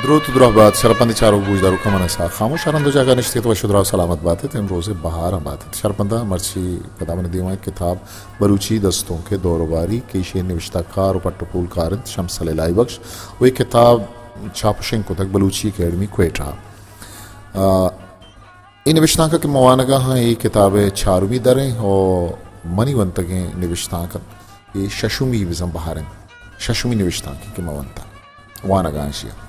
دروت و دراہ بات، شرپندیں چاروک گوشداروکاں، من اسحاق خاموش، ہر ہند و جاگہ نشتگ ات وش و دراہ و سلامت بات ات، امروز بہار ء بات ات۔ شرپنداں مرچی پدا من دیما کتاب بلوچی دستونک ء دور و باری کہ ایشی ء نبشتہ کار و پٹ و پول کار انت شمس علی لائی بخش، و اے کتاب چاپ و شنگ کتگ بلوچی اکیڈمی کوئٹہ ء۔ آ، اے نبشتانک کہ من وانگا ہاں، اے کتاب ء چارمی در انت و منی ونتگیں نبشتانک انت۔ اے ششمی بزاں بہر انت، ششمی نبشتانک کہ من ونتہ، وانگا ہاں ایشی ء۔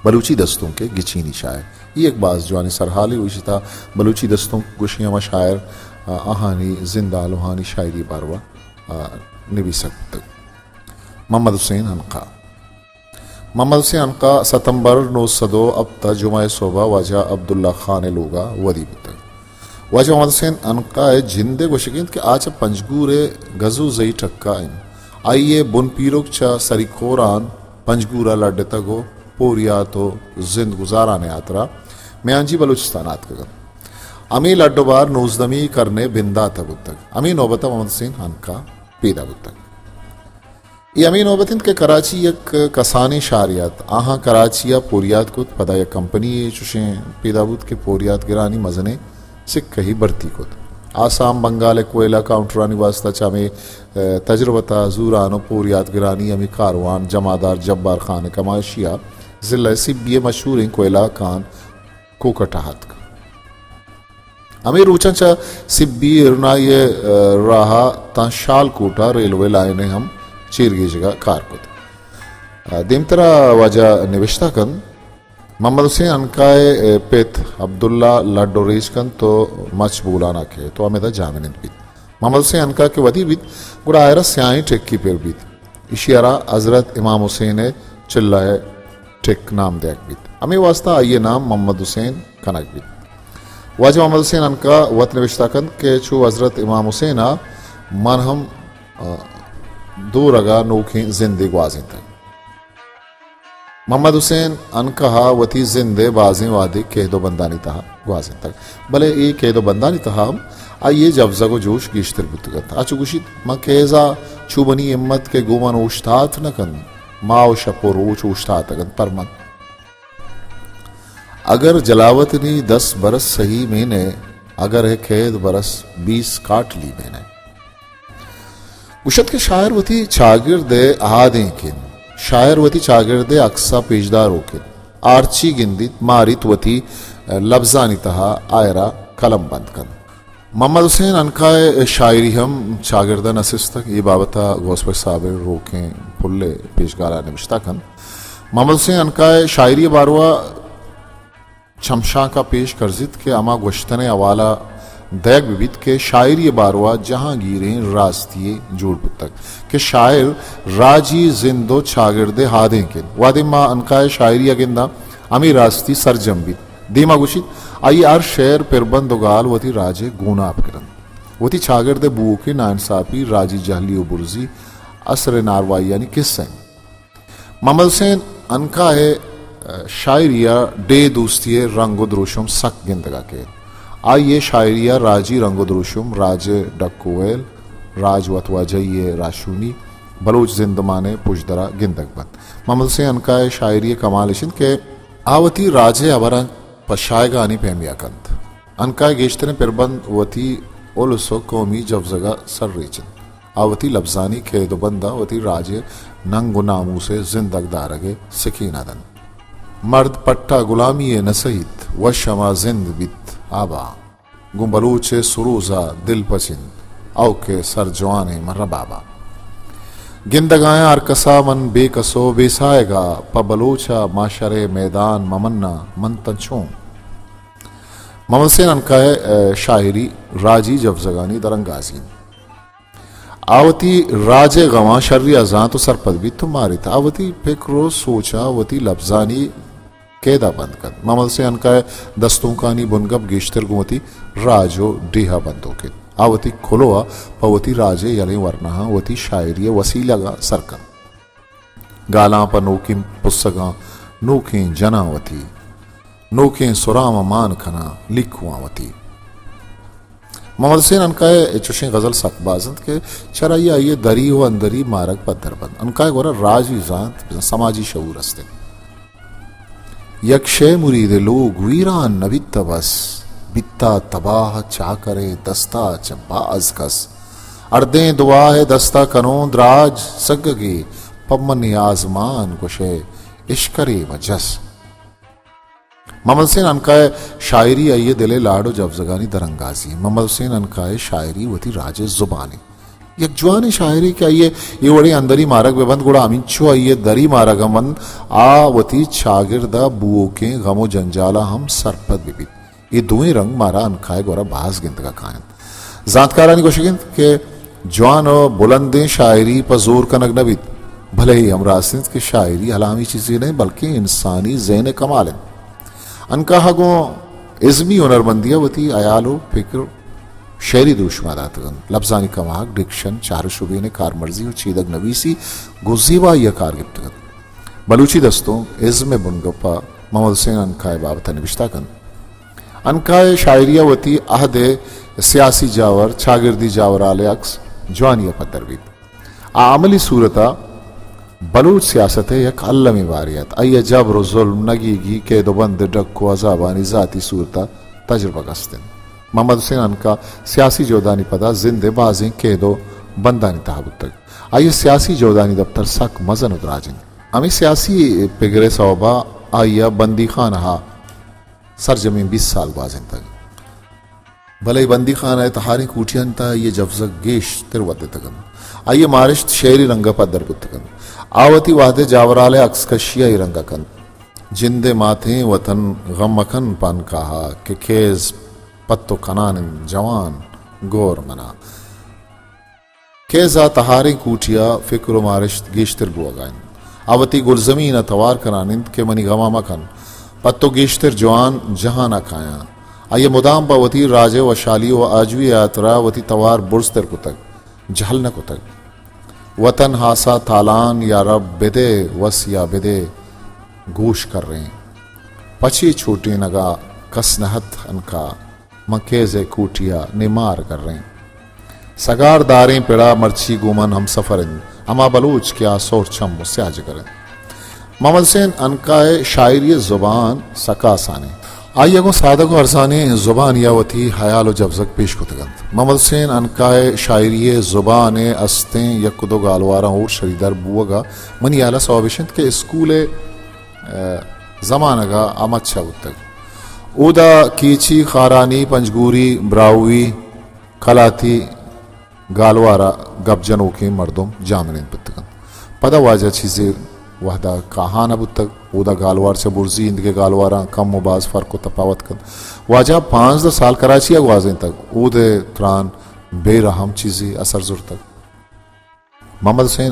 بلوچی دستونک ء گچینی شاعر۔ اے یک باز جوانیں سرحالے و ایشی تہا بلوچی دستونک گوشیں ہما شاعر، آ، آہانی زند ء لوہانی شاعری باروا، آ، نبیسگ بوتگ۔ محمد حسین عنقا۔ محمد حسین عنقا ستمبر نو سد و ہپت ء جمعہ ء سہب ء واجہ عبداللہ خان ء لوگ ء ودی بوتگ۔ واجہ محمد حسین عنقا ء جند ء گوشگ انت کہ آ چہ پنجگور ء گزوزئی ٹکا انت۔ آئی ء بن پیرک چہ سری کوران پنجگور ء لڈتگ و پوریات و زند گزاران ء ہاترا میانجی بلوچستان ء آتکگ انت۔ ہمے لڈ و بار نوزدہمی کرن ء بندات ء بوتگ۔ ہمے نوبت ء محمد حسین عنقا پیدا بوتگ۔ اے ہمے نوبت انت کہ کراچی یک کسانیں شہرے ات۔ آہاں کراچی ء پوریات کت، پدا یک کمپنی یے چشیں پیدا بوت کہ پوریات گرانی مزنیں سکہی بھرتی کت۔ آسام بنگال ء کوئلہ کاؤنٹرانی واسطہ چہ ہمے، ء، تجربت ء زوران و پوریات گرانی ہمے کاروان جمعدار جبار خان ء کماشی ء ضلع سبی ء مشہوریں کوئلہ کان کوکٹ ء اتک۔ ہمے روچاں چہ سبی ہرنائی ء راہ ء تاں شالکوٹ ء ریلوے لائن ء ہم چیرگیجگ ء کار کت۔ دیمترا واجہ نبشتہ کنت، محمد حسین عنقا ء پت عبداللہ لڈ و ریچ کنت و مچ بولان ء کیت و ہمدا جاہمنند بیت۔ محمد حسین عنقا کہ ودی بیت، گڑا آئرا سیاہیں ٹکی پر بیت۔ ایشی ء را حضرت امام حسین ء چلہ ء ٹک نام دیگ بیت۔ ہمے واسطہ آئی ء نام محمد حسین کنگ بیت۔ واجہ محمد حسین عنقا وت نبشتہ کنت کہ چو حضرت امام حسین ء من ہم، آ، دورگ ء نوکیں زندے گوازینتگ۔ محمد حسین عنقا ء وتی زند ء بازیں وہدے کہد و بندانی تہا گوازینتگ، بلے اے کہد و بندانی تہا ہم آئی ء جبزگ و جوش گیشتر بوتگ انت۔ آ چو گوشیت، من کہز ء چو منی ہمت کہ گوں من اوشتات نہ کنت، ماہ و شپ و روچ اوشتاتگ انت پر من۔ اگر جلاوطنی دس برس سہی مینے، اگر ہے قید برس بیس کاٹلی مینے۔ گوشت کہ شاعر وتی چاگرد ء ہادینک انت، شاعر وتی چاگرد ء عکس ء پیشداروک انت، آرچی گندیت، ماریت، وتی لبزانی تہا آئرا قلم بند کنت۔ محمد حسین عنقا ء شاعری ہم چاگرد ء نہ سستگ، اے بابت ء غوث بخش صابر روکیں پل ء پیشگال ء نبشتہ کنت۔ محمد حسین عنقا ء شاعری ء باروا چمشانک ء پیش کرزیت کہ ہما گوشتن ء حوالہ دئیگ بہ بیت کہ شاعری ء باروا جہانگیریں راستی یے جوڑ بوتگ کہ شاعر راجی زند و چاگرد ء ہادینک انت۔ وہدے ما عنقا ء شاعری ء گنداں، ہمے راستی سرجم بیت۔ دیما گوشیت، آئی ء ہر شعر، پربند و گال وتی راج ء گوناپ گرنت۔ وتی چاگرد ء بوؤکیں ناانساپی، راجی جہلی و برزی، عصر ء ناروائیانی کسہ انت۔ محمد حسین عنقا ء شاعری ء ڈیھ دوستی ء رنگ و دروشم سک گندگ ء کیت۔ آئی ء شاعری ء راجی رنگ و دروشم، راج ء ڈک و ویل، راج وتواجہی ء راہشونی، بلوچ زندمان ء پژدر ء گندگ بنت۔ محمد حسین عنقا ء شاعری ء کمال اش انت کہ آ وتی راج ء ہبراں پہ شاہگانی پیمیا کنت۔ عنقا ء گیشتریں پربند وتی الس و قومی جبزگ ء سرریچ انت۔ آ وتی لبزانی قید و بند ء وتی راج ء ننگ و ناموس ء زندگ دارگ ء سکین ء دنت۔ مرد پٹ ء گلامی ء نہ سہیت، وش ہما زند بیت آبا۔ گوں بلوچ ء سروز ء دل پچ انت، او کہ سر جوانیں من رباب ء۔ گندگ ء آیاں ہر کس ء من بے کس و بے ساہگ ء، پہ بلوچ ء ماشر ء میدان مہ مناں من تاں چون۔ محمد حسین عنقا ء شاعری راجی جبزگانی درانگازی انت۔ آ وتی راج ء غماں شری ء زانت و سرپد بیت و ماریت۔ آ وتی پکر و سوچاں وتی لبزانی قید ء بند کنت۔ محمد حسین عنقا ء دستونکانی بنگپ گیشتر گوں وتی راج و ڈیھ ء بندوک انت۔ آ وتی کلوہ ء پہ وتی راج ء یلیں ورناہاں وتی شاعری ء وسیلگ ء سر کنت۔ گالاں پہ نوکیں پسگاں، نوکیں جناں وتی، نوکیں سراں مان کناں لیکواں وتی۔ محمد حسین عنقا ء چشیں غزل سک باز انت کہ چرائی آئی ء دری و اندری مارگ پدر بنت۔ عنقا ء گورا راجی زانت، بزاں سماجی شعور است انت۔ یک شے مرید لوگ ویران نہ بیت بس، بیتا تباہ چاکرے دستا چہ باز کس۔ اردیں دعا ہے دستا کنوں دراج سگگے، پمنی آزمان گوشے اشکرے مجس۔ محمد حسین عنقا ءِ شاعری آئی ءِ دل ءِ لاڈ ءُ جبزگانی درانگازی۔ محمد حسین عنقا ءِ شاعری وتی راج ءِ زبان ءِ یک جوانیں شاعرے کہ آئی ءِ اے وڑیں اندری مارگ بہ بنت، گڑا ہمینچو آئی ءِ دری مارگ ہم بنت، آ وتی چاگرد ءِ بوؤکیں غم ءُ جنجال ءَ ہم سرپد بہ بیت۔ اے دوئیں رنگ مارا عنقا ءِ گورا باز گندگ ءَ کاینت۔ زانتکارانی گوشگ انت کہ جوان ءُ بلندیں شاعری پہ زور کنگ نہ بیت، بلے اے ہم راست انت کہ شاعری ہلامی چیزے نہ انت، بلکیں انسانی ذہن ءِ کمال انت۔ عنقا ءَ گوں ازمی ہنرمندی ءَ وتی ہیال ءُ پکر شعری دروشم ءَ داتگ انت۔ لبزانی کماگ، ڈکشن، چہر ءُ شبین ءِ کارمرزی ءُ چیدگ نویسی گوں زیبائی ءَ کار گپتگ انت۔ بلوچی دستونک، ازم ءِ بنگپ ءَ محمد حسین عنقا ءِ بابت ءَ نبشتہ کنت۔ عنقا ءِ شاعری ءَ وتی عہد ءِ سیاسی جاور، چاگردی جاورھال ءِ عکس جوانی ءَ پدر بیت۔ آ عملی صورت ءَ بلوچ سیاست ءِ یک المی بارے ات۔ آئی ءَ جبر ءُ ظلم، نگیگی، قید ءُ بند ءِ ڈک ءُ عذابانی ذاتی صورت ءَ تجربگ است انت۔ محمد حسین عنقا سیاسی جہدانی پدا زند ءِ بازیں قید ءُ بندانی تہا بوتگ۔ آئی ءِ سیاسی جہدانی دپتر سک مزن ءُ دراج انت۔ ہمے سیاسی پگر ءِ سوب ءَ آئی ءَ بندی خانہ ءَ سرجمیں بیست سال گوازینتگ۔ بلے بندی خانہ ءِ تہاریں کوٹیانی تہا آئی ءِ جبزگ گیشتر ودتگ انت۔ آئی ءِ مارشت شعری رنگ ءَ پدر بوتگ انت۔ آ وتی وہد ءِ جاورھال ءِ عکس کشی ءَ اے رنگ ءَ کنت: جند ءِ ماتیں وطن غم مکن پہ عنقا ءَ، کہ خیز پہ تو کنان انت جوان گور منا۔ خیز ءِ تہاریں کوٹی ءَ فکر ءُ مارشت گیشتر بوگ ءَ انت۔ آ وتی گلزمین ءَ توار کنان انت کہ منی غم ءَ مکن، پہ تو گیشتر جوان جہان ءَ کایاں۔ آئی ءَ مدام پہ وتی راج ءِ وشحالی ءُ آجوئی ءِ ہاترا وتی توار برزتر کتگ، جہل نہ کتگ۔ وطن ہاسا تالان یا رب بدے، وس یا بدے گوش کریں۔ پچے چوٹینگ ءَ کس نہ ات عنقا، من خیز ءِ کوٹی ءَ نیمار گریں۔ سگار داریں پڑا مرچی گوں من ہمسفر انت، ہما بلوچ کہ آ سہر چم ءُ سیاہ جگر انت۔ محمد حسین عنقا ءِ شاعری ءِ زبان سک آسان انت۔ آئی ءَ گوں سادگ ءُ ارزانیں زبانے ءَ وتی ہیال ءُ جبزگ پیش کتگ انت۔ محمد حسین عنقا ءِ شاعری ءِ زبان ءِ استیں یک ءُ دو گالواراں ہور شریدار بوگ ءِ منی ہیال ءَ سوب اش انت کہ اسکول ءِ زمانگ ءَ آ مچ ءَ بوتگ۔ اودا کیچی، خارانی، پنجگوری، براہوئی، کلاتی گالوار ءَ گپ جنوکیں مردم جاہ منند بوتگ انت۔ پدا واجہ چیزے وہد ءَ کاہان ءَ بوتگ۔ اودا گالوار چہ برزی ایندگہ گالواراں کم ءُ باز فرق ءُ تپاوت کنت۔ واجہ ءَ پانزدہ سال کراچی ءَ گوازینتگ۔ اود ءِ تران بے رحم چیزے اثر زرتگ۔ محمد حسین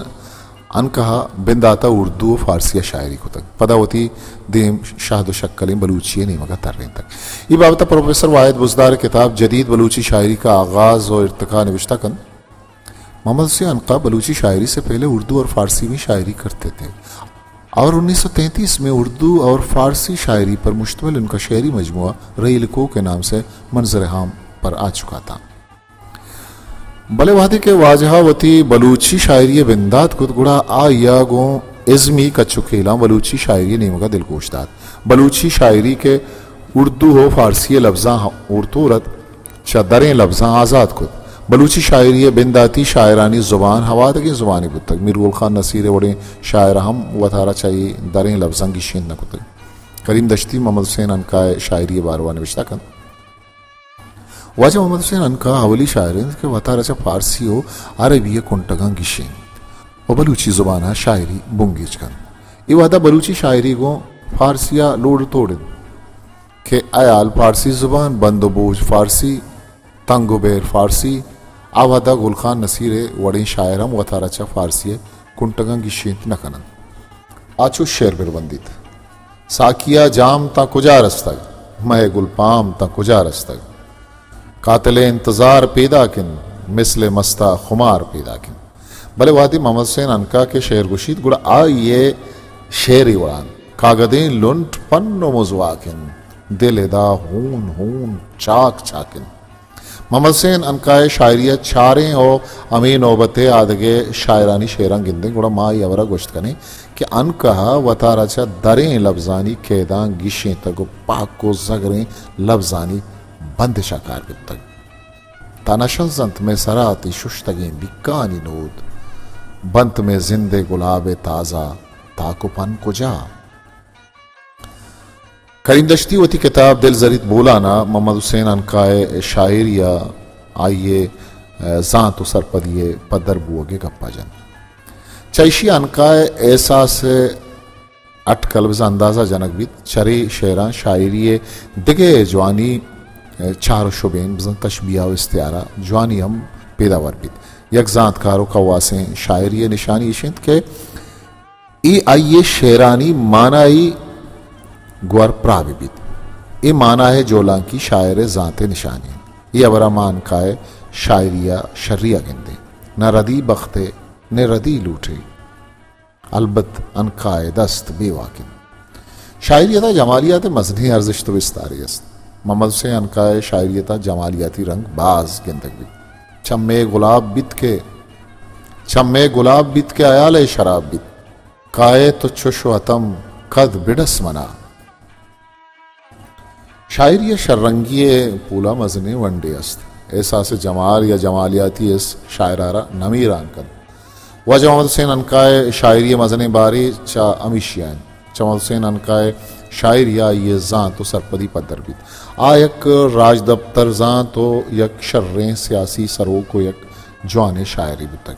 عنقا ءَ بندات ءَ اردو ءُ فارسی ءَ شاعری کتگ۔ پدا وتی دیم شہد ءُ شکلیں بلوچی ءِ نیمگ ءَ ترینتگ۔ اے بابت ءَ پروفیسر واحد بزدار ءِ کتاب جدید بلوچی شاعری کا آغاز و ارتقا نبشتہ کنت: محمد حسین عنقا بلوچی شاعری سے پہلے اردو اور فارسی میں شاعری کرتے تھے اور انیس سو تینتیس میں اردو اور فارسی شاعری پر مشتمل ان کا شعری مجموعہ ریلکو کے نام سے منظر عام پر آ چکا تھا۔ بلے وہدے کہ واجہ ءَ وتی بلوچی شاعری ءِ بندات کت، گڑا آئی ءَ گوں ازمی کچ ءُ کیلاں بلوچی شاعری ءِ نیمگ ءَ دلگوش دات۔ بلوچی شاعری کہ اردو ءُ فارسی ءِ لبزاں ہور تور ات، چہ دریں لبزاں آزات کت۔ بلوچی شاعری ءِ بنداتی شاعرانی زبان ہوادگیں زبانے بوتگ۔ میر گل خان نصیر ءِ وڑیں شاعر ہم وتارا چہ اے دریں لبزاں گیشینت نہ کتگ۔ کریم دشتی محمد حسین عنقا ءِ شاعری ءِ باروا نبشتہ کنت: واجہ محمد حسین عنقا اولی شاعر انت کہ وتارا چہ فارسی و عربی ء کنٹگاں گیشینت و بلوچی زبان ء شاعری بنگیج کنت۔ اے وہدا بلوچی شاعری گوں فارسی ء لوڑ توڑ انت کہ ایال فارسی زبان، بند و بوج فارسی، تنگ و بیر فارسی۔ آ وہدا گل خان نصیر ء وڑیں شاعر ہم وتارا چہ فارسی ء کنٹگاں گیشینت نہ کننت۔ آ چو شعر بربندیت: ساکیا جام تاں کجا رستگ، مئے گلپام تاں کجا رستگ۔ قاتل انتظار پیداک انت، مثل مستا خمار پیداک انت۔ بلے وہدے محمد حسین عنقا کہ شعر گوشیت، گڑا آئی ء شعرے وڑا انت۔ کاگدیں لنٹ پن و مزواک انت، دل ادا ہون ہون چاک چاک انت۔ محمد حسین عنقا ء شاعری ء چاریں و ہمے نوبت ء آدگہ شاعرانی شعراں گندیں، گڑا ما اے ہبر ء گوشت کنیں کہ عنقا وتارا چہ دریں لبزانی قیداں گیشینتگ و پاک و زگریں لبزانی بندشا کار گپتگ۔ تا نشنزنت مئے سرا تئی ششتگیں بیکانی نود، بنت مئے زندئے گلابئے تازہ تاک و پن کجا؟ کریم دشتی وتی کتاب دل زریت بولان ء محمد حسین عنقا ء شاعری ء آئی ء زانت و سرپدی ء پدر بوگ ء گپ ء جنت۔ چہ ایشی ء عنقا ء احساس ء اٹکل بزاں اندازہ جنگ بیت۔ چرے شعراں شاعری ء دگہ جوانی، چار و شبین، بزاں تشبیہ و استعارہ جوانی ہم پیداور بیت۔ یک زانتکار و کواسیں شاعری ء نشانی ایش انت کہ اے آئی ء شعرانی مانائی گور پراہ بہ بیت۔ اے مانا ء جولانکی شاعر ء زانت ء نشانی انت۔ اے ہبرا ما عنقا ء شاعری ء شری ء گندیں۔ نہ ردی بخت ء، نہ ردی لوٹ ء۔ البت عنقا ء دست بے واک انت۔ شاعری ء تھا جمالیات ء مزنیں ارزشت و بستارے است۔ محمد حسین عنقا ء شاعری ء تھا جمالیاتی رنگ باز گندگ بیت۔ چمے گلاب بیت کہ، چمے گلاب بیت کہ حیال ء شراب بیت۔ کائے تو چش و اتم کد بڈس منا۔ شاعری ء شررنگی ء پولا مزنیں ونڈے است۔ احساس جمال یا جمالیاتی حس شاعرا را نمیران کنت۔ واجہ محمد حسین عنقا ء شاعری ء مزنیں بارے چہ ہمیشی ء انت۔ چہ محمد حسین عنقا ء شاعری ء آئی ء زانت و سرپدی پدر بیت۔ آ یک راجدپتر زانت و یک شریں سیاسی سروک و یک جوانیں شاعرے بوتگ۔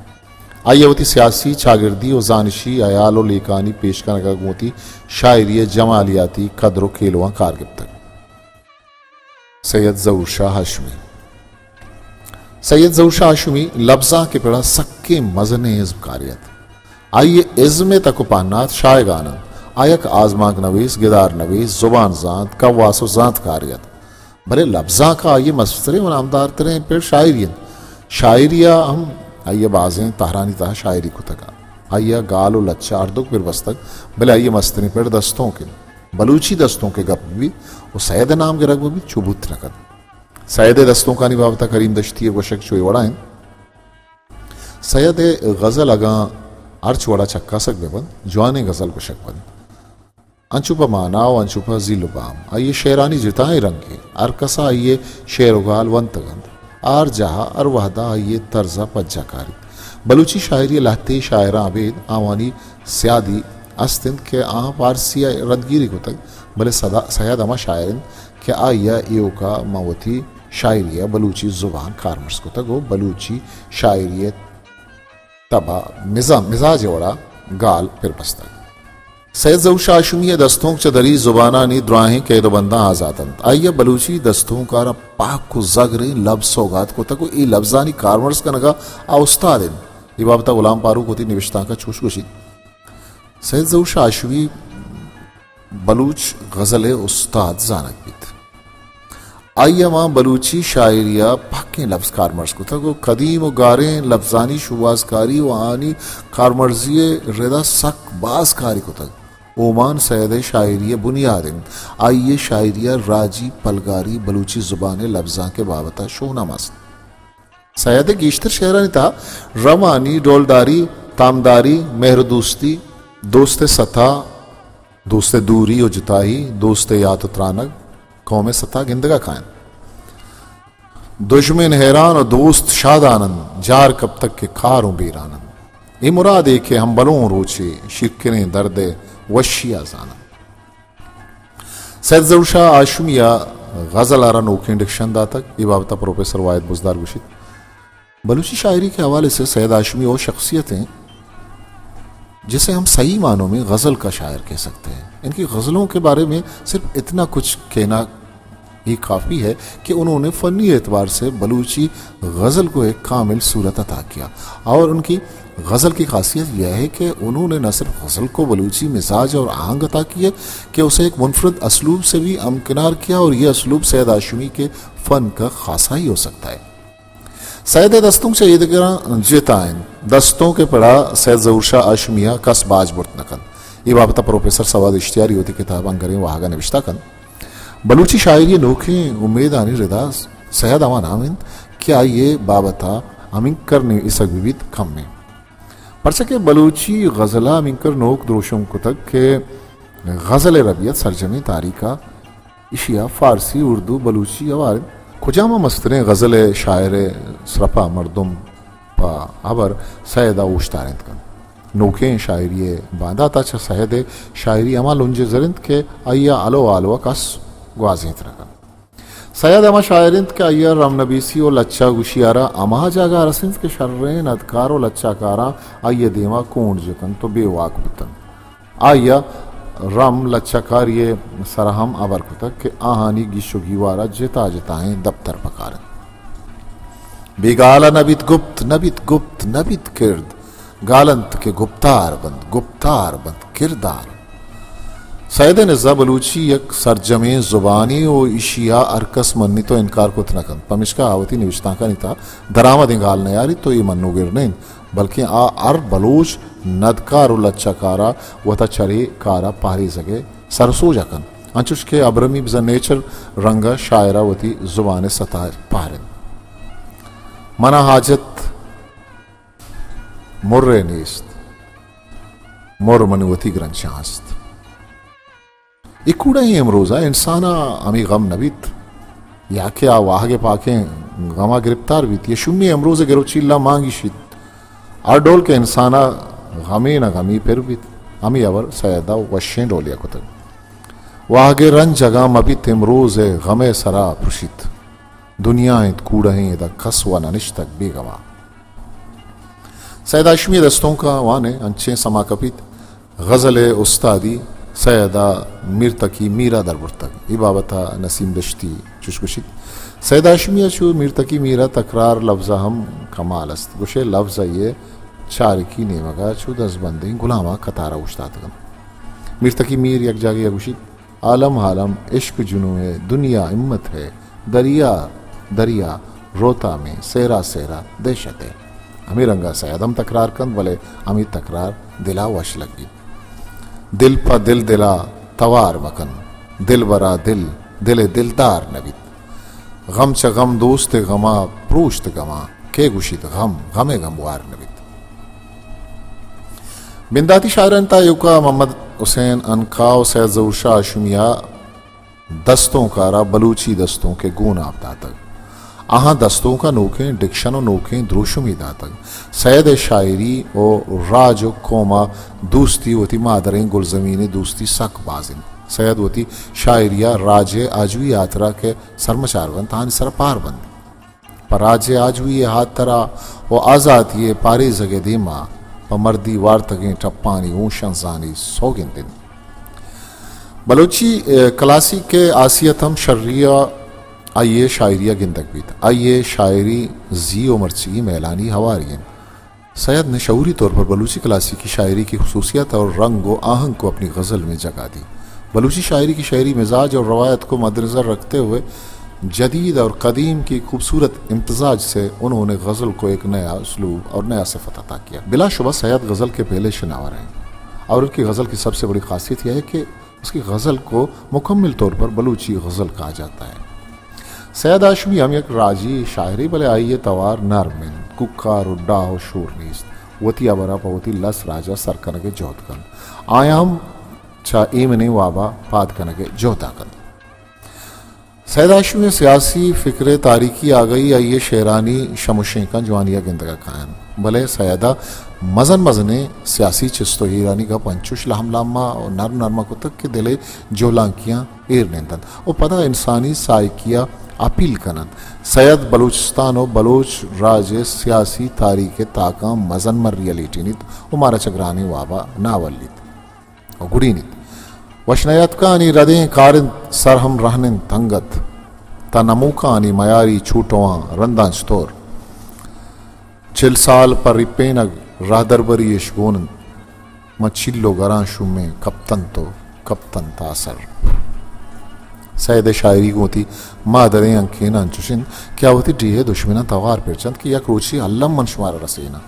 آئی ء وتی سیاسی، چاگردی و زانشی ہیال و لیکہانی پیش کنگ ء گوں وتی شاعری ء جمالیاتی کدر و کیلواں کار گپتگ۔ سید ظہور شاہ ہاشمی۔ سید ظہور شاہ ہاشمی لبزانک ء پڑا سکیں مزنیں ازمکارے ات۔ آئی ء ازم ء تک و پہنات شاہگان انت۔ آ یک آزمانک نویس، گدار نویس، زبان زانت، کواس و زانتکارے ات۔ بلے لبزانک ء آئی ء مستریں و نامدارتریں پڑ شاعری انت۔ شاعری ء ہم آئی ء بازیں تہرانی تہا شاعری کتگ۔ آئی ء گال و لچہ ہردوک پر بستگ، بلے آئی ء مستریں پڑ دستونک انت۔ بلوچی دستونک ء گپ بہ بیت و سید ء نام گرگ بہ بیت، چو بوت نہ کنت۔ سید ء دستونکانی بابت ء کریم دشتی ء گوشگ چو اے وڑا انت۔ سید ء غزل اگاں ہرچ وڑا چکاسگ بہ بنت، جوانیں غزل گوشگ بنت۔ انچو پہ مانا و انچو پہ زیل و بام۔ آئی ء شعرانی جتائیں رنگے۔ ہر کسا آئی ء شعر و گال ونتگ انت۔ ہر جاہ ء ہر وہد ء آئی ء طرز ء پجا کاریت۔ بلوچی شاعری ء لہتے شاعراں ابید آوانی سیادی است انت کہ آہاں پارسی ء ردگیری کتگ، بلے سدا، سید ہما شاعر انت کہ آئی ء ایوکا ماں وتی شاعری ء بلوچی زبان کارمرز کتگ و بلوچی شاعری ء تب ء مزا-، مزاج ء وڑا گال پر بستگ۔ سید ظہور شاہ ہاشمی ء دستونک چہ دری زبانانی دراہیں قید و بنداں آزات انت۔ آئی ء بلوچی دستونک ء را پاک و زگریں لبز سوگات کتگ و اے لبزانی کارمرز کنگ ء آ استاد انت۔ اے بابت ء غلام فاروق وتی نبشتانک ء چوش گوشیت، سید ظہور شاہ ہاشمی بلوچ غزل ء استاد زانگ بیت۔ آئی ء ماں بلوچی شاعری ء پہکیں لبز کارمرز کتگ و قدیم و گاریں لبزانی شوہازکاری و آہانی کارمرزی ء ردا سک باز کاری کتگ۔ اومان سید ء شاعری ء بنیاد انت۔ آئی ء شاعری ء راجی پلگاری بلوچی زبان ء لبزانک ء بابت ء شونم است۔ سید ء گیشتر شعرانی تہا روانی، ڈولداری، تامداری، مہر و دوستی، دوست ء ستا، دوست ء دوری و جتائی، دوست ء یات و ترانگ، قوم ء ستا گندگ ء کاینت۔ دژمن حیران و دوست شادان انت، جار کپتگ کہ کار اوں بیران انت۔ اے مرادے کہ ہمبلوں روچے، شیرکنیں درد ء وشی ء زان انت۔ سید ظہور شاہ ہاشمی ء غزل ء را نوکیں ڈکشن داتگ۔ اے بابت ء پروفیسر واحد بزدار گوشیت، بلوچی شاعری کے حوالے سے سید ہاشمی وہ شخصیت ہیں جسے ہم صحیح معنوں میں غزل کا شاعر کہہ سکتے ہیں۔ ان کی غزلوں کے بارے میں صرف اتنا کچھ کہنا ہی کافی ہے کہ انہوں نے فنی اعتبار سے بلوچی غزل کو ایک کامل صورت عطا کیا، اور ان کی غزل کی خاصیت یہ ہے کہ انہوں نے نہ صرف غزل کو بلوچی مزاج اور آہنگ عطا کیے کہ اسے ایک منفرد اسلوب سے بھی ہمکنار کیا، اور یہ اسلوب سید ہاشمی کے فن کا خاصہ ہی ہو سکتا ہے۔ سید ء دستونک چہ ایدگراں جتا انت۔ دستونک ء پڑا سید ظہور شاہ ہاشمی ء کس باج برت نہ کنت۔ اے بابت ء پروفیسر سواد اشتیاری وتی کتاب انگریں واہگ ء نبشتہ کنت، بلوچی شاعری ء نوکیں امیدانی ردا سید ہما نام انت کہ آئی ء بابت ء ہمینکر نویسگ بہ بیت کم انت۔ پرچا کہ بلوچی غزل ءَ ہمینکر نوک دروشم کتگ کہ غزل ءِ ربیت سرجمیں تاریخ ءَ ایشی ءَ فارسی، اردو، بلوچی ہوار انت۔ کجام ءَ مستریں غزل ءِ شاعر ءِ سرپ ءَ مردم پہ ہبر سید ءَ اوشتارینت کنت؟ نوکیں شاعری ءِ باندات ءَ چہ سید ءِ شاعری ہما لنج ءَ زر انت کہ آئی ءَ ہلو ہالو ءَ کس گوازینت نہ کنت۔ سید ہما شاعر انت کہ آئی ءَ رم نبیسی و لچہ گوشی ءَ را ہما جاگہ ءَ رسینت کہ شریں ندکار و لچہ کاراں آئی ءِ دیما کونڈ جتنت و بے واک بوتنت۔ آئی ءَ رم لچہ کاری ءِ سرا ہم ہبر کتگ کہ آہانی گیش و گیوار ءَ جتا جتائیں دپتر پکار انت۔ بے گال ءَ نہ بیت گپت، نہ بیت گپت، نہ بیت کرد۔ گال انت کہ گپتار بنت، گپتار بنت کردار۔ سید ءِ نزا بلوچی یک سرجمیں زبانے و ایشی ءَ ہر کس منیت و انکار کت نہ کنت۔ پمیشکا آ وتی نوشتانکانی تہا درآمدیں گال نیاریت و اے منوگر نہ انت، بلکیں آ ہر بلوچ ندکار و لچہ کار ءَ وتا چرے کار ءَ پہریزگ ءِ سر و سوج ءَ کنت، انچوش کہ ابرمی بزاں نیچر رنگ ءَ شاعر ءَ وتی زبان ءِ ستا پہر انت۔ منا حاجت مر ءِ نیست، مر منی وتی گرنچاں است۔ اے کوڑا ایں امروز ءَ انسان ءَ ہمے غم نہ بیت، یا کہ آ واہگ ءِ پاکیں غم ءَ گرپتار بیت، یا شومی امروز ءِ گروچیل ءَ مان گیشیت۔ ہر ڈول کہ انسان ءَ غمے نہ غمی پر بیت، ہمے ہبر سید ءَ وشیں ڈولے ءَ کتگ۔ واہگ ءِ رنج اگاں مہ بیت، امروز ءِ غم ءِ سرا پرشیت۔ دنیا انت کوڑہیں، ادا کس و ننشتگ بے گواہ۔ سید ہاشمی ءِ دستونک ءَ وان ئے انچیں سما کپیت، غزل ءِ استادی سید ءَ میر تقی میر ءَ در برتگ۔ اے بابت ءَ نسیم دشتی چوش گوشیت، سید ہاشمی ءَ چو میر تقی میر ءَ تکرار لبز ءَ ہم کمال است۔ گوشے لبز آئی ءِ چارکی نیمگ ءَ چو دزبندیں گلام ءِ قطار ءَ اوشتاتگ انت۔ میر تقی میر یک جاگہے ءَ گوشیت، عالم عالم عشق جنوں ہے، دنیا امت ہے، دریا دریا روتا میں، صحرا صحرا دہشت ہے۔ ہمے رنگ ءَ سید ہم تکرار کنت، بلے ہمے تکرار دل ءَ وش لگیت۔ دل پہ دل دل ءَ توار مکن، دلبر ءَ دل، دل ءِ دلدار نہ بیت۔ غم چہ غم دوست ءِ غم ءَ پروشت گماں، کئے گوشیت غم، غم ءِ گموار نہ بیت۔ بنداتی شاعرانی تہا ایوکا محمد حسین عنقا و سید ظہور شاہ ہاشمی ءَ دستونک ءَ را بلوچی دستونک ءِ گوناپ داتگ۔ آہاں دستونک ءَ نوکیں ڈکشن و نوکیں دروشمے داتگ۔ سید ءِ شاعری و راج و قوم ءِ دوستی، وتی مادریں گلزمین ءِ دوستی سک باز انت۔ سید وتی شاعری ءَ راج ءِ آجوئی ءِ ہاترا کہ سرمچار بنت، آہانی سرا پار بنت۔ پہ راج ءِ آجوئی ءِ ہاترا و آزاتی ءِ پاریزگ ءِ دیما پہ مردی وارتگیں ٹپانی ہوشاں زانی سوگند انت۔ بلوچی، اے، کلاسیک ءِ حیثیت ہم شری ءَ آئی ءِ شاعری ءَ گندگ بیت۔ آئی ءِ شاعری زی و مرچیگی میلانی ہواری انت۔ سید نے شعوری طور پر بلوچی کلاسیکی شاعری کی خصوصیت اور رنگ و آہنگ کو اپنی غزل میں جگہ دی۔ بلوچی شاعری کی شعری مزاج اور روایت کو مدنظر رکھتے ہوئے جدید اور قدیم کی خوبصورت امتزاج سے انہوں نے غزل کو ایک نیا اسلوب اور نیا صفت عطا کیا۔ بلا شبہ سید غزل کے پہلے شناور ہیں اور ان کی غزل کی سب سے بڑی خاصیت یہ ہے کہ اس کی غزل کو مکمل طور پر بلوچی غزل کہا جاتا ہے۔ سید ہاشمی ہم یک راجی شاعرے، بلے آئی ءِ توار نرم انت، کوکار و ڈاہ و شور نیست۔ وتی ہبرا پہ وتی لس راجا سر کنگ ءِ جہد کنت۔ آیاں ہم چہ ایمنیں وابا پاد کنگ ءِ جہدا کنت۔ سید ہاشمی ءِ سیاسی فکر ءِ تاریخی آگہی آئی ءِ شعرانی شم و شینکاں جوانی ءَ گندگ ءَ کاینت، بلے سید ءَ مزن مزنیں سیاسی چست و ایرانی گپ انچوش لہم لہم ءَ و نرم نرم ءَ کتگ کہ دل ءِ جہلانکیاں ایر نندنت و پدا انسانی سائیکی ءَ اپیل کننت۔ سید بلوچستان و بلوچ راج ءِ سیاسی تاریخ ءِ تاکاں مزن مری ءَ لیٹینیت و مارا چہ گرانیں واب ءَ نہ اولیت۔ و گڑینیت۔ وش نیاتکانی ردیں کارنت سر ہم رہننت انگت، تا نموکانی میاری چوٹواں رنداں چطور؟ چل سال پہ ریپینگ راہدربری اش گون انت، من چل و گراں شومیں کپتنت و کپتنت آسر۔ سید ءِ شاعری گوں وتی مادریں انکین انچوش انت کہ آ وتی ڈیہہ ءِ دشمناں توار پرچنت کہ یک روچے الم من شمارا رسیناں۔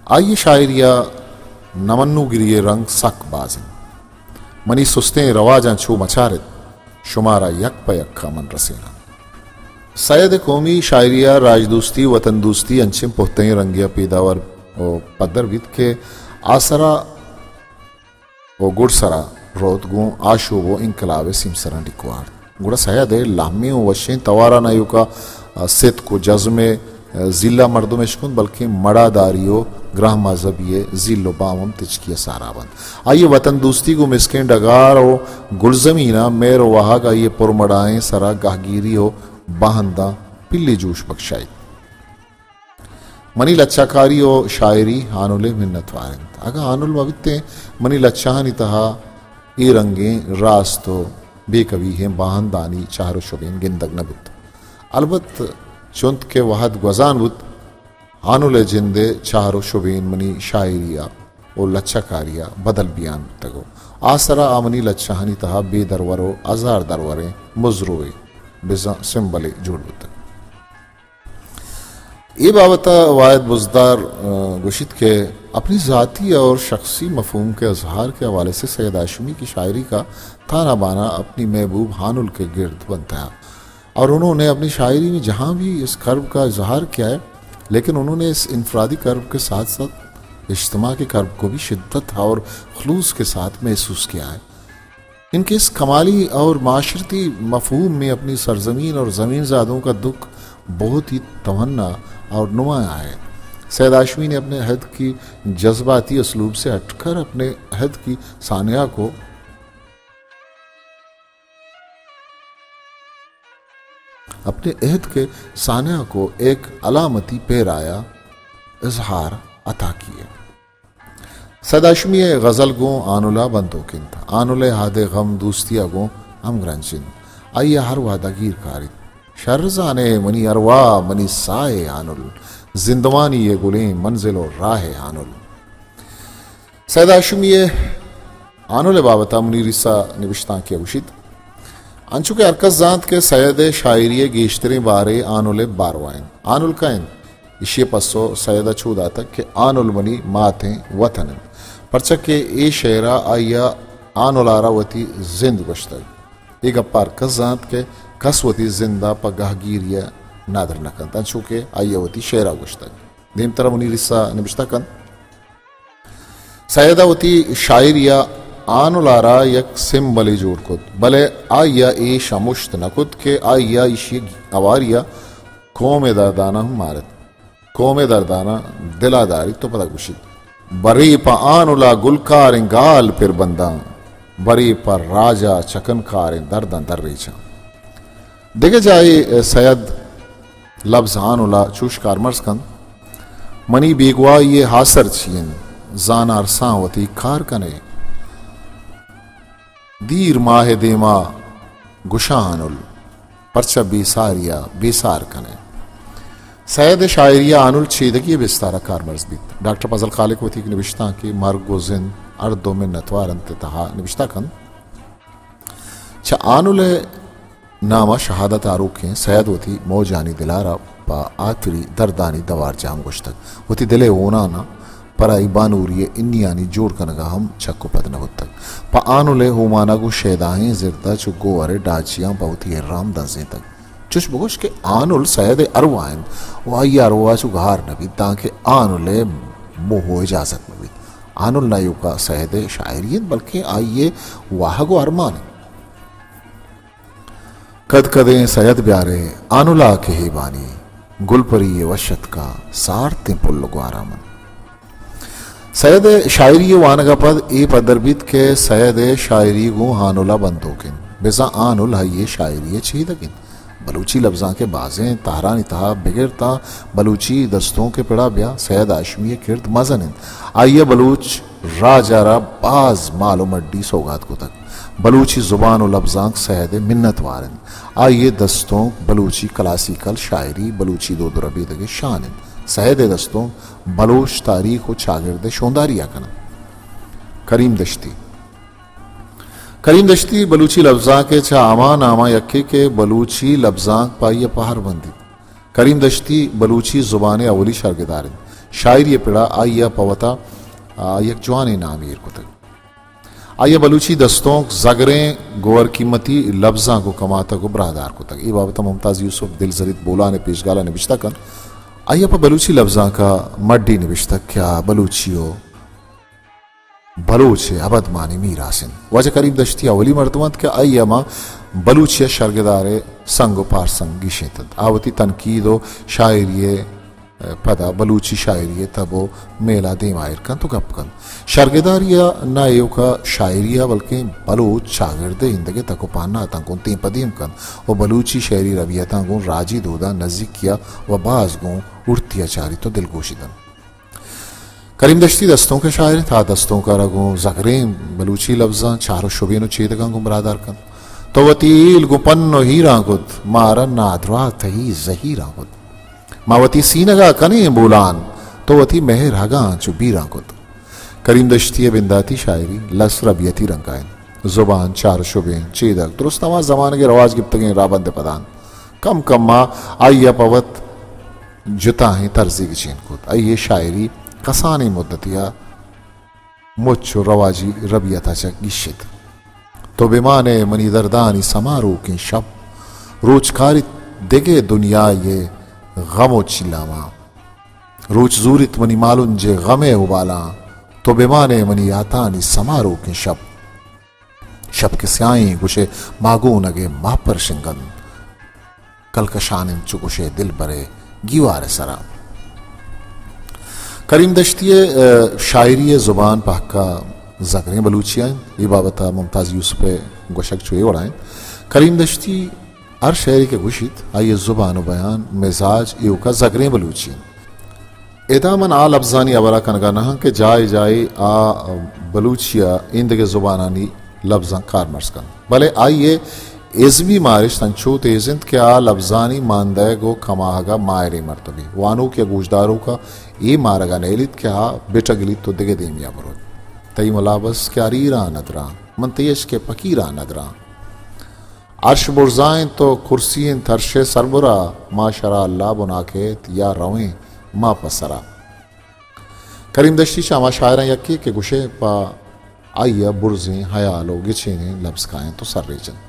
آئی ءِ شاعری ءَ نمنوگری ءِ رنگ سک باز انت۔ منی سستیں رواجاں چو مچارت، شمارا یک پہ یک ءَ من رسیناں۔ سید ءِ قومی شاعری ءَ راجدوستی، وطن دوستی انچیں پہتئیں رنگے ءَ پیداور و پدر بیت کہ آسرا و گڈسرا روت گوں آشوب و انقلاب ءِ سیمسراں ڈیک وارت۔ گڑا سید ءِ لہمیں و وشیں تواران ایوکا ستک و جزم ءِ زیل ءَ مردم اشکنت، بلکیں مڑاداری و گراں مذہبی ءِ زیل و بام ہم تچکی ءَ سارا بنت۔ آئی ءِ وطن دوستی گوں مسکیں ڈگار و گلزمین ءَ مہر و واہگ آئی ءِ پرمڑائیں سرا گہگیری و باہنداں پلی جوش بکشائیت۔ منی لچہ کاری و شاعری ہانل ءِ منت وار انت۔ اگاں ہانل مہ بیتیں، منی لچہانی تہا اے رنگیں راست و بے کبیہیں باہندانی چہر و شبین گندگ نہ بوت۔ البت چنت کہ وہد گوزان بوت، ہانل ءِ جند ءِ چہر و شبین منی شاعری ءَ و لچہ کاری ءَ بدل بیان بوتگ و آ سرا آ منی لچہانی تہا بے درور و ہزار دروریں مزروے بزاں سمبلے جوڑ بوتگ۔ اے بابت ءَ واحد بزدار، آ، گوشیت کہ اپنی ذاتی اور شخصی مفہوم کے اظہار کے حوالے سے سید ہاشمی کی شاعری کا تانا بانا اپنی محبوب ہانل کے گرد بنتا ہے اور انہوں نے اپنی شاعری میں جہاں بھی اس کرب کا اظہار کیا ہے، لیکن انہوں نے اس انفرادی کرب کے ساتھ ساتھ اجتماع کے کرب کو بھی شدت اور خلوص کے ساتھ محسوس کیا ہے۔ ان کے اس کمالی اور معاشرتی مفہوم میں اپنی سرزمین اور زمین زادوں کا دکھ بہت ہی تمنا اور نمایاں ہے۔ سید ہاشمی نے اپنے عہد کی جذباتی اسلوب سے ہٹ کر اپنے عہد کی سانحہ کو، اپنے عہد کے سانحہ کو ایک علامتی پیرایا اظہار عطا کیے۔ سید ہاشمی ءِ غزل گوں آنل ءَ بندوک انت۔ آنل ءِ اہد ءِ غم دوستی ءَ گوں ہمگرنچ انت۔ آئی ءَ ہر وہد ءَ گیر کاریت۔ شر زانے منی ارواہ، منی ساہ ءِ آنل، زندمانی ءِ گلیں منزل و راہ ءِ آنل۔ سید ہاشمی ءِ آنل ءِ بابت ءَ منیر عیسیٰ نبشتانکے ءَ گوشیت، انچو کہ ہرکس زانت کہ سید ءِ شاعری ءِ گیشتریں بارے آنل ءِ باروا انت۔ آنل کئے انت؟ ایشی ءِ پسو سید ءَ چو داتگ کہ آنل منی ماتیں وطن انت، پرچا کہ اے شعر ءَ آئی ءَ آنل ءَ را وتی زند گوشتگ۔ اے گپ ءَ ہرکس زانت کہ کس وتی زند ءَ پہ گہگیری ءَ نادر نہ کنت، انچو کہ آئی ءَ وتی شعر ءَ گوشتگ۔ دیمتر ءَ منیر عیسیٰ نبشتہ کنت، سید ءَ وتی شاعری ءَ آنل ءَ را یک سمبلے جوڑ کت، بلے آئی ءَ اے شمشت نہ کت کہ آئی ءَ ایشی ءِ ہواری ءَ قوم ءِ درداناں ہم مارت۔ قوم ءِ درداناں دل ءَ داریت و پدا گوشیت، برے پہ آنل ءَ گلکاریں گال پر بنداں، برے پہ راج ءَ چکنکاریں درداں در ریچاں۔ دگہ جاہے سید لبز آنل ءَ چوش کارمرز کنت، منی بیگواہی ءِ ہاسر چی انت؟ زان ارساں وتی کار کن ئے۔ دیر ماہ ءِ دیما گشاں آنل، پرچا بے ساری ءَ بے سار کن ئے؟ سید ءِ شاعری ءَ آنل چیدگی ءِ بستار ءَ کارمرز بیت۔ ڈاکٹر فضل خالق وتی یک نبشتانکے مرگ و زند ہر دو منتوار انت ءِ تہا نبشتہ کنت، چہ آنل ءِ نام ءَ شہادت آروکیں سید وتی موجانی دل ءَ را پہ ہاتری دردانی دوار جام گوشتگ۔ وتی دل ءِ ہوناناں پرائی بانوری ءِ انیانی جوڑ کنگ ءَ ہم چک و پد نہ بوتگ۔ پہ آنل ءِ ہومانگ و شیداھیں زرد ءَ چو گوہر ءِ ڈاچیاں پہ وتی ارام دنزینتگ۔ چش بگوش کہ آنل سید ءِ ارواہ انت و آئی ءِ ارواہ چو گار نہ بیت، دانکہ آنل ءِ موہ و اجازت مہ بیت۔ آنل نہ ایوکا سید ءِ شاعری انت، بلکیں آئی ءِ واہگ و ارمان انت۔ کد کدیں سید بیارے آنلا کہ ہیبانی، گلپری ءِ وش اتکاں سارتیں پل ءُ گوارا من۔ سید ءِ شاعری ءِ وانگ ءَ پد اے پدر بیت کہ سید ءِ شاعری گوں آنل ءَ بندوک انت، بزاں آنل آئی ءِ شاعری ءِ چیدگ انت۔ بلوچی لبزانک ءِ بازیں تہرانی تہا بگر تاں بلوچی دستونک ءِ پڑا بیا سید ہاشمی ءِ کرد مزن انت۔ آئی ءَ بلوچ راج ءَ را باز مال ءُ مڈی سوگات کتگ۔ بلوچی زبان ءُ لبزانک سید ءِ منت وار انت۔ آئی ءِ دستونک بلوچی کلاسیکل شاعری، بلوچی دود ءُ ربیدگ ءِ شان انت۔ سید ءِ دستونک بلوچ تاریخ ءُ چاگرد ءِ شونداری ءَ کن انت۔ کریم دشتی۔ کریم دشتی بلوچی لبزانک ءِ چہ ہما ناماں یکے کہ بلوچی لبزانک پہ آئی ءَ پہر بندیت۔ کریم دشتی بلوچی زبان ءِ اولی شرگدار انت۔ شاعری ءِ پڑا آئی ءَ پہ وتا، آ، یک جوانیں نامے ایر کتگ۔ آئی ءَ بلوچی دستونک زگریں گوہر قیمتی لبزانک ءُ کماتگ ءُ براہدار کتگ۔ اے بابت ءَ ممتاز یوسف دلزریت بولان ءِ پیشگال ءَ نبشتہ کنت، آئی ءَ پہ بلوچی لبزانک ءَ مڈی نبشتگ کہ آ بلوچی ءُ بلوچ ءِ ابدمانی میراث اِنت۔ واجہ کریم دشتی اولی مردم اَنت کہ آئی ءَ ماں بلوچی ءِ شرگدار ءِ سنگ ءُ پارسنگ گیشینتنت۔ آ وتی تنقید ءُ شاعری ءِ پدا بلوچی شاعری ءِ تب ءُ میل ءَ دیم ءَ ایر کنت ءُ گپ کنت۔ شرگداری ءَ نہ ایوک ءَ شاعری ءَ بلکیں بلوچ چاگرد ءِ ایندگہ تک ءُ پہناتاں گوں دیم پہ دیم کنت ءُ بلوچی شعری ربیتاں گوں راجی دود ءَ نزیکی ءَ ءُ باز گوں ہورتی ءَ چاریت ءُ دلگوشی دنت۔ کریم دشتی دستونک ءِ شاعر اِنت۔ آ دستونک ءَ را گوں زگریں بلوچی لبزاں، چار ءُ شبین ءُ چیدگاں گوں براہدار کنت۔ تو وتی ہیل گوں پن ءُ ہیراں کت، مارا نادراہ تئی زہیراں کت۔ ما وتی سینگ ءَ کنیں بولان، تو وتی مہر ہگاں چو بیراں کت۔ کریم دشتی ءِ بنداتی شاعری لس ربیتی رنگ ءَ اِنت۔ زبان، چار ءُ شبین، چیدگ، درست ہما زمانگ ءِ رواج گپتگیں راہبند ءِ پداں اَنت۔ کم کم ءَ آئی ءَ پہ وت جتاہیں طرزے گچین کت۔ آئی ءِ شاعری کسانیں مدتے ءَ مچ ءُ رواجی ربیت ءَ چہ گیشت۔ تو بہ مان ئے منی دردانی سما روکیں شپ، روچ کاریت دگہ دنیاے ءِ غم ءُ چیلاں ماں۔ روچ زوریت منی مالنج ءِ غم ءِ ابالاں، تو بہ مان ئے منی یاتانی سما روکیں شپ۔ شپ کہ سیاہیں گوشئے ماگونگ ءِ ماہ پرشنگ اَنت۔ کلکشان اِنت چو گوشئے دلبر ءِ گیوار ءِ سرا۔ کریم دشتی ءِ، ءَ، شاعری ءِ زبان پہک ءَ زگریں بلوچی ءَ اِنت۔ اے بابت ءَ ممتاز یوسف ءِ گوشگ چو اے وڑا اِنت۔ کریم دشتی ہر شعرے کہ گوشیت، آئی ءِ زبان ءُ بیان، مزاج ایوک ءَ زگریں بلوچی اِنت۔ ادا من آ لبزانی ہبر ءَ کنگ ءَ نہ آں کہ جاہے جاہے آ بلوچی ءَ ایندگہ زبانانی لبزاں کارمرز کنت، بلے آئی ءِ ازمی مارشت انچو تیز اِنت کہ آ لبزانی ماندئیگ ءُ کماہگ ءَ ماہریں مردمے۔ وانوک یا گوشداروک ءَ اے مارگ ءَ نئیلیت کہ آ بہ ٹگلیت ءُ دگہ دیمی ءَ بروت۔ تئی ملابس کہ اریراں ندراں، من تئی عشق ءِ پکیراں ندراں۔ عرش برزا اِنت ءُ کرسی اِنت عرش ءِ سربرا، ما شرا اللہ بنا کیت یا رویں ما پہ سرا۔ کریم دشتی چہ ہما شاعراں یکے کہ گوشئے پہ آئی ءَ برزیں ہیال ءُ گچینیں لبز کاینت ءُ سرریچ اَنت۔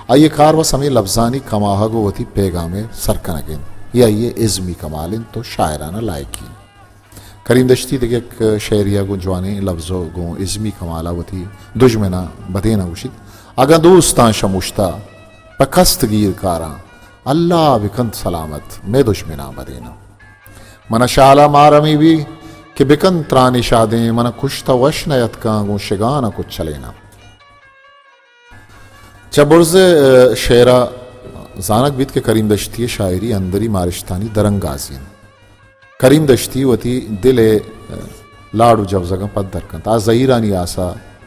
آئی ءِ کار بس ہمے لبزانی کماہگ ءُ وتی پیگام ءِ سر کنگ اِنت۔ اے آئی ءِ ازمی کمال اِنت ءُ شاعرانہ لائکی اِنت۔ کریم دشتی دگہ یک شعرے ءَ گوں جوانیں لبز ءُ گوں ازمی کمال ءَ وتی دژمناں بدیناں گوشیت، اگاں دوستاں شموشتہ پہ کست گیر کاراں، اللہ بکنت سلامت مئے دژمناں بدیناں۔ من ءَ شال ءَ مار ہمے بی کہ بکنت ترانی شادیں، من ءَ کشت ءَ وش نہ یتکاں گوں شگان ءَ کچلیناں۔ چہ برز ءِ، ءَ، شعر ءَ زانگ بیت کہ کریم دشتی ءِ شاعری اندری مارشتانی درانگازی اِنت۔ کریم دشتی وتی دل ءِ، ءَ، لاڑ ءُ جوزگاں پدر کنت۔ آ زہیرانی آس ءَ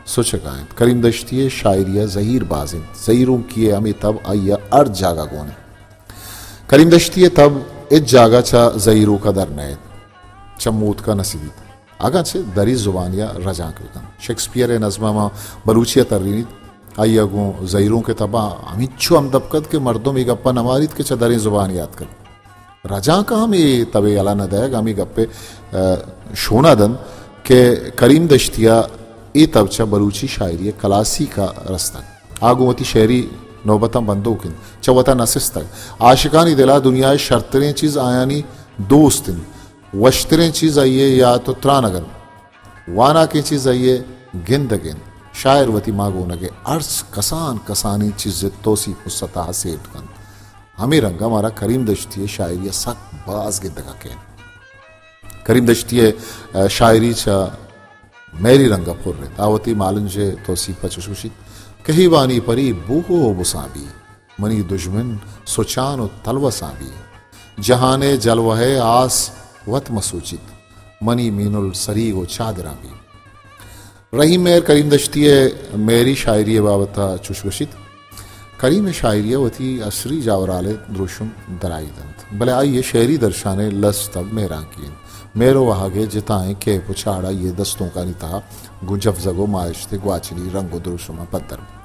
سچگ ءَ اِنت۔ کریم دشتی ءِ شاعری ءَ زہیر باز اِنت۔ زہیرونکی ءِ ہمے تب آئی ءَ ہر جاگہ گون اِنت۔ کریم دشتی ءِ تب ہچ جاگہ چہ زہیروک ءَ در نئیت، چہ موتک ءَ نہ سدیت۔ اگاں چہ دریں زبانے ءَ رجانک بہ کنت۔ شیکسپیئر ءِ نظم ءَ ماں بلوچی ءَ ترینیت، آئی ءَ گوں زہیرونک ءِ تب ءَ ہمینچو ہمدپ کنت کہ مردم اے گپ ءَ نہ ماریت کہ چہ دریں زبانے ءَ اتکگ۔ رجانک ءَ ہم اے تب ءِ یلہ نہ دئیگ، ہمے گپ ءِ، ءَ، شون ءَ دنت کہ کریم دشتی ءَ اے تب چہ بلوچی شاعری ءِ کلاسیک ءَ رستگ۔ آ گوں وتی شعری نوبتاں بندوک اِنت، چہ وت ءَ نہ سستگ۔ عاشقانی دل ءَ دنیا ءِ شرتریں چیز آیانی دوست اِنت۔ وشتریں چیز آئی ءِ یات ءُ ترانگ اَنت۔ واناکیں چیز آئی ءِ گندگ اِنت۔ شاعر وتی ماگونگ ءِ ہرچ کسان کسانیں چیز ءِ توسیپ ءُ ستا ءَ سیٹ کنت۔ ہمے رنگ ءَ مارا کریم دشتی ءِ شاعری ءَ سک باز گندگ ءَ کئیت۔ کریم دشتی ءِ، ءَ، شاعری چہ مہری رنگ ءَ پر اِنت۔ آ وتی مالنج ءِ توسیپ ءَ چش گوشیت، کہیوانی پری بوہ ءُ بساں بی، منی دژمن سچان ءُ تلوساں بی۔ جہان ءِ جلوہ ءِ آس وت مسوچیت، منی مینل سریگ ءُ چادراں بی۔ رحیم مہر کریم دشتی ءِ مہری شاعری ءِ بابت ءَ چش گوشیت، کریم ءِ شاعری ءَ وتی عصری جاورھال ءِ دروشم درائیگ اِنت، بلے آئی ءِ شعری درشان ءِ لس تب مہرانکی اِنت۔ مہر ءُ واہگ ءِ جتائیں کیپ ءُ چاڑ آئی ءِ دستونکانی تہا گوں جوزگ ءُ مارشت ءِ گواچنی رنگ ءُ دروشماں پدر بوت۔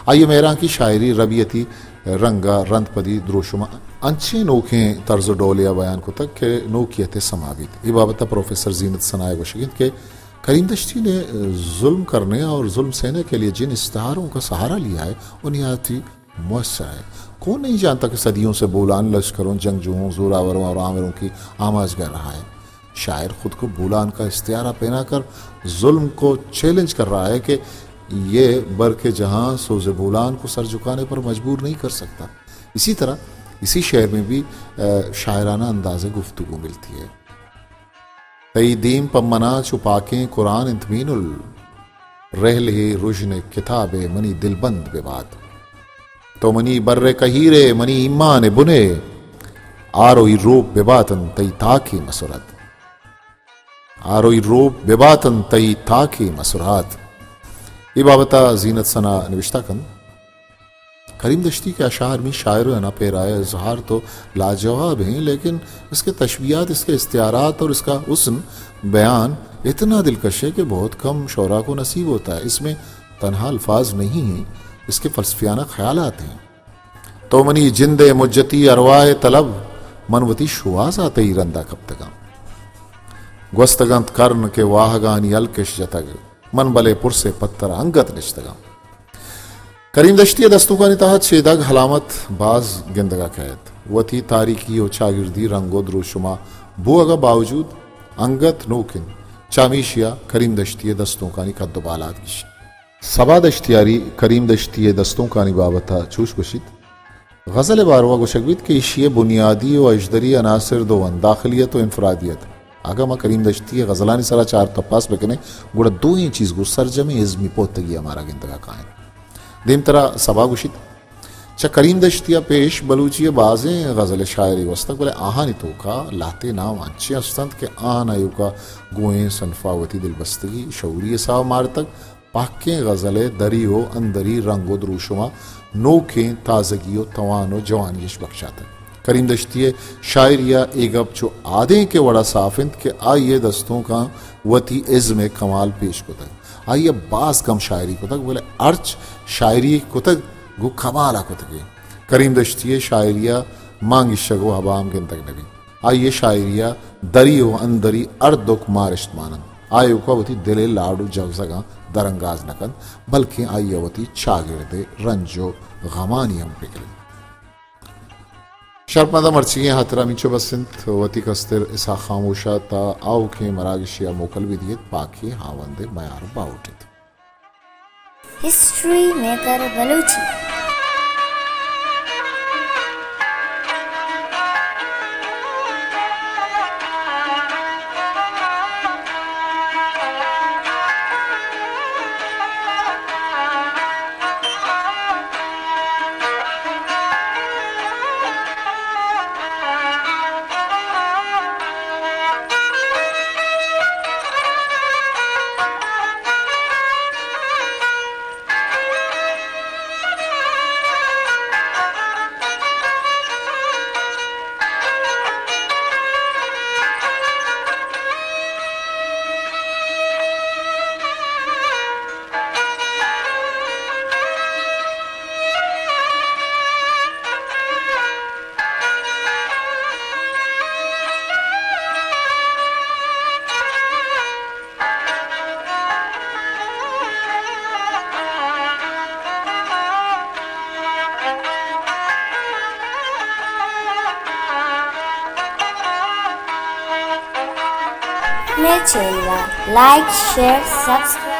آئی ءِ مہرانکی شاعری ربیتی رنگ ءَ رند پدی دروشم ءَ انچیں نوکیں طرز ءُ ڈولے ءَ بیان کتگ کہ نوکیت ءِ سما بیت۔ اے بابت ءَ پروفیسر زینت ثنا ءِ گوشگ اِنت کہ کریم دشتی نے ظلم کرنے اور ظلم سہنے کے لیے جن استعاروں کا سہارا لیا ہے، انہیں آتی مؤثر ہے۔ کون نہیں جانتا کہ صدیوں سے بولان لشکروں، جنگجوؤں، زوراوروں اور آمروں کی آماج گھر رہا ہے۔ شاعر خود کو بولان کا استعارہ پہنا کر ظلم کو چیلنج کر رہا ہے کہ یہ بر کے جہاں سوز بولان کو سر جھکانے پر مجبور نہیں کر سکتا۔ اسی طرح اسی شعر میں بھی، آ، شاعرانہ انداز گفتگو ملتی ہے۔ تئی دیم پہ منا چو پاکیں قرآن انت مینل، رحل ہے رژن کتاب ہے منی دلبند ببات۔ تو منی بر کہیر ہے، منی ایمان بنے، آروئی روپ بباتن تئی تاکے مسرت۔ آروئی روپ بباتن تئی تاکے مسرات۔ اے بابت ء زینت ثنا نوشتہ کنت۔ کریم دشتی کے اشعار میں شاعر و انا پیرا اظہار تو لاجواب ہیں، لیکن اس کے تشبیہات، اس کے استعارات اور اس کا حسن بیان اتنا دلکش ہے کہ بہت کم شعراء کو نصیب ہوتا ہے۔ اس میں تنہا الفاظ نہیں ہیں، اس کے فلسفیانہ خیالات ہیں۔ تو منی جند ء مجتی ارواہ ء طلب، من وتی شوہاز ء تئی رندا کپتگاں۔ گوستگ انت کرن کہ واہگانی الکش جتگ، من بلے پرس ء پتر انگت نشتگاں۔ کریم دشتی ء دستونکانی تہا چیدگ ہلامت باز گندگا کئیت۔ وتی تاریکی و چاگردی رنگ و دروشما بوگ ء باوجود انگت نوک انت۔ چامیشیا کریم دشتی ء دستونکانی قد و بالاد گیشیت۔ سبا دشتیاری کریم دشتی ء دستونکانی بابت ء چوش گوشیت، غزل ء باروا گوشگ بیت کہ ایشی ء بنیادی و اژدری عناصر دو انت، داخلیت و انفرادیت۔ اگاں ما کریم دشتی ء غزلانی سرا چار تپاس بکنیں، گڑا دوئیں چیز گوں سرجمیں ازمی پہتگی ء مارا گندگا کاینت۔ دیمترا سبا گوشیت، چہ کریم دشتی ء پیش بلوچی ء بازیں غزل ء شاعری گوستگ، بلے آہانی توکا لہتے نام انچیں است انت کہ آہان ایوکا گوں اے صنفا وتی دلبستگی شعوری حساب مارتگ۔ پہکیں غزل ء دری و اندری رنگ و دروشما نوکیں تازگی و توان و جوانی اش بکشاتگ۔ کریم دشتی ء شاعری ء اے گپ چو آدینک ء وڑا صاف انت کہ آئی ء دستونکاں وتی ازم ء کمال پیش کتگ۔ آئی ء باز کم شاعری کتگ، بلے ہرچ شاعری کتگ گوں کمال ء کتگ۔ کریم دشتی ء شاعری ء مانگیشگ و ہبام گندگ نہ بیت۔ آئی ء شاعری ء دری و اندری ہر دک مارشت مان انت۔ آ ایوکا وتی دل ء لاڈ و جوزگاں درانگاز نہ کنت، بلکیں آئی ء وتی چاگرد ء رنج و غمانی ہم پگر انت۔ شرپمنداں، مرچیگیں ہاترا ہمینچو بس انت۔ وتی کستر اسحاق خاموش ء تا آؤکیں مراگشے ء موکل بہ دیت، پاکیں ہاوند ء میار باہوٹ ایت۔ History maker Balochi. میرے چینل ءَ لائک، شیئر، سبسکرائب۔